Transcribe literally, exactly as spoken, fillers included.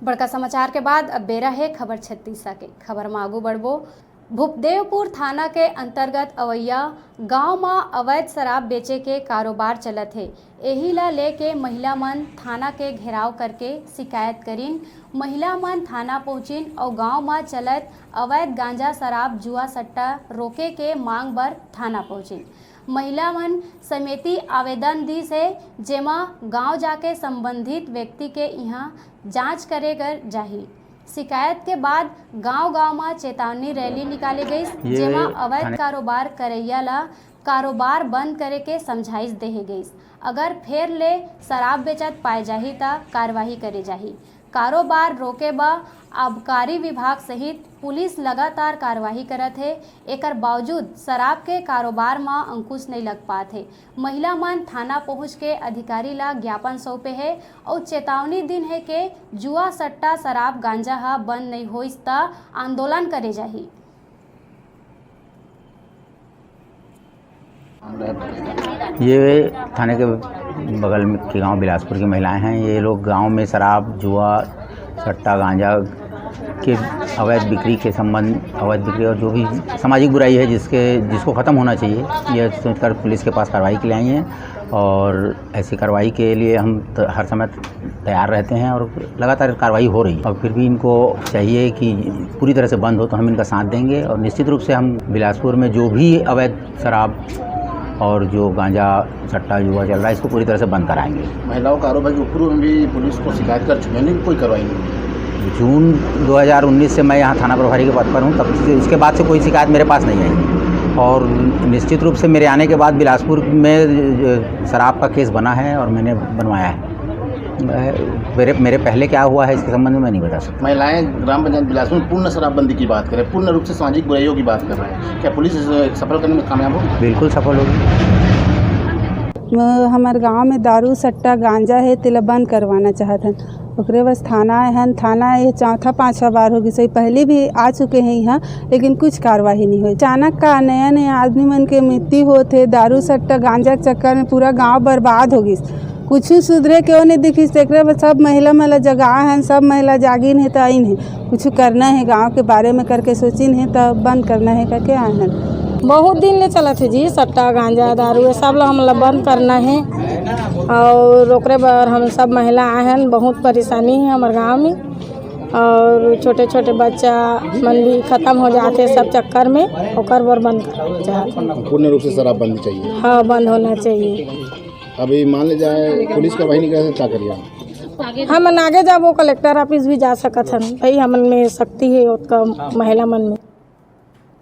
बड़का समाचार के बाद अब बेरा हे खबर छत्तीसा के। खबर म आगू बढ़बो। भूपदेवपुर थाना के अंतर्गत अवैया गांव म अवैध शराब बेचे के कारोबार चलत हे। एही ला लेके महिला मन थाना के घेराव करके शिकायत करिन। महिला मन थाना पहुंचिन अउ गांव म चलत अवैध गांजा, शराब, जुआ, सट्टा रोके के मांग बर थाना पहुंचिन। महिला मन समिति आवेदन दिस हे, जेमा गांव जाके संबंधित व्यक्ति के इहां जांच करे कर जाही। शिकायत के बाद गांव-गांव म चेतावनी रैली निकाले गइस, ये जेमा अवैध थाने कारोबार करइया ला कारोबार बंद करे के समझाइश देहे गइस। अगर फेर ले शराब बेचत पाए जाही, त कार्रवाई करे जाही। कारोबार रोके बर आबकारी विभाग सहित पुलिस लगातार कार्रवाई करत हे। एकर बावजूद शराब के कारोबार म अंकुश नइ लग पात हे। महिला मन थाना पहुंच के अधिकारी ला ज्ञापन सौंपे हे अउ चेतावनी दिन हे के जुआ, सट्टा, शराब, गांजा ह बंद नइ होइस, त आंदोलन करे जाही। ये थाने के बगल में के गांव बिलासपुर की महिलाएं हैं। ये लोग गांव में शराब, जुआ, सट्टा, गांजा के अवैध बिक्री के संबंध, अवैध बिक्री और जो भी सामाजिक बुराई है, जिसके, जिसको ख़त्म होना चाहिए, यह सोचकर पुलिस के पास कार्रवाई के लिए आई हैं। और ऐसी कार्रवाई के लिए हम त-, हर समय तैयार रहते हैं और लगातार कार्रवाई हो रही है। और फिर भी इनको चाहिए कि पूरी तरह से बंद हो, तो हम इनका साथ देंगे। और निश्चित रूप से हम बिलासपुर में जो भी अवैध शराब और जो गांजा, सट्टा, जुआ चल रहा है, इसको पूरी तरह से बंद कराएंगे। महिलाओं का आरोप है कि पूर्व में भी पुलिस को शिकायत कर चुके हैं, लेकिन कोई कार्रवाई नहीं हुई। जून दो हज़ार उन्नीस से मैं यहाँ थाना प्रभारी के पद पर हूँ, तब से, उसके बाद से कोई शिकायत मेरे पास नहीं आई। और निश्चित रूप से मेरे आने के बाद बिलासपुर में, अ, शराब का केस बना है और मैंने बनवाया है। मैं, मेरे, मेरे पहले क्या हुआ है, इसके संबंध में मैं नहीं बता सकता। महिलाएं ग्राम पंचायत बिलासपुर में पूर्ण शराबबंदी की बात करें, पूर्ण रूप से सामाजिक बुराइयों की बात कर रहे हैं, क्या पुलिस इसे सफल करने में कामयाब होगी? बिल्कुल सफल होगी। म-, हमर गांव में दारू, सट्टा, गांजा हे, तेला बंद करवाना चाहत हन। ओकरे बस थाना आए हन, थाना ये चौथा पांचवा बार हो गइस, पहले भी आ चुके हैं यहाँ, लेकिन कुछ कार्रवाई नहीं हुई। अचानक का नया नया आदमी मन के मृत्यु होत हे, दारू, सट्टा, गांजा के चक्कर में पूरा गांव बर्बाद हो गइस। कुछ सुधरे के ओ नहीं दिखिस, तेकरे बर सब महिला मन ला जगाए हन, सब महिला जागिन हे त आइन हे, कुछ करना हे गांव के बारे में करके सोचिन हे त बंद करना हे करके आए हन। बहुत दिन ले चलत हे जी, सट्टा, गांजा, दारू, ये सब ला हमला बंद करना हे। और ओकरे बर हम सब महिला आए हन, बहुत परेशानी हे हमर गांव में। और छोटे छोटे बच्चा मन भी खत्म हो जाते सब चक्कर में, ओकर बर बंद करना चाहते हैं। पूर्ण रूप से शराबबंदी चाहिए। हाँ, बंद होना चाहिए। अभी मान ले जाए पुलिस कार्रवाई नहीं करे तो क्या करिए आप? हम आगे जाबो, कलेक्टर ऑफिस भी जा सकत हन भाई, हमन में शक्ति है ओतका महिला मन में।